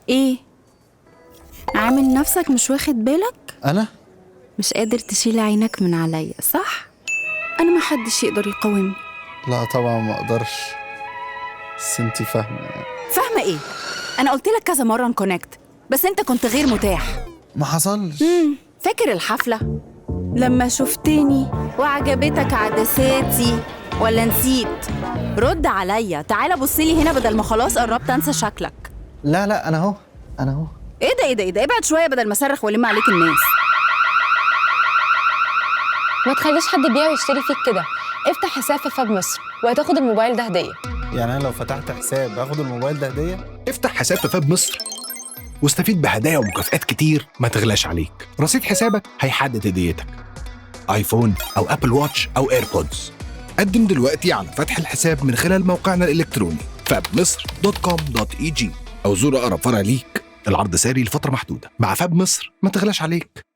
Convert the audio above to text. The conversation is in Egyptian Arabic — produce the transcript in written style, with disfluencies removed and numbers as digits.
ايه؟ عامل نفسك مش واخد بالك؟ انا مش قادر تشيل عينك من عليا، صح؟ انا ما حدش يقدر يقاومني. لا طبعا ما اقدرش، بس انت فاهمه يعني. فاهمه ايه؟ انا قلت لك كذا مرة ن connect، بس انت كنت غير متاح. ما حصلش. فاكر الحفلة لما شفتني وعجبتك عدساتي ولا نسيت؟ رد عليا، تعالى بصلي هنا بدل ما خلاص قربت انسى شكلك. لا لا، انا اهو انا اهو. ايه ده ايه ده ايه ده؟ ابعد شوية بدل ما اصرخ والم عليك الناس. ما تخليش حد يبيع ويشتري فيك كده. افتح حساب في فاب مصر وهتاخد الموبايل ده هديه. يعني انا لو فتحت حساب هاخد الموبايل ده هديه؟ افتح حساب في فاب مصر واستفيد بهدايا ومكافآت كتير ما تغلاش عليك. رصيد حسابك هيحدد هديتك، iPhone او Apple Watch او AirPods. قدم دلوقتي على فتح الحساب من خلال موقعنا الالكتروني fabmisr.com.eg او زور اقرب فرع ليك. العرض ساري لفترة محدودة. مع فاب مصر ما تغلاش عليك.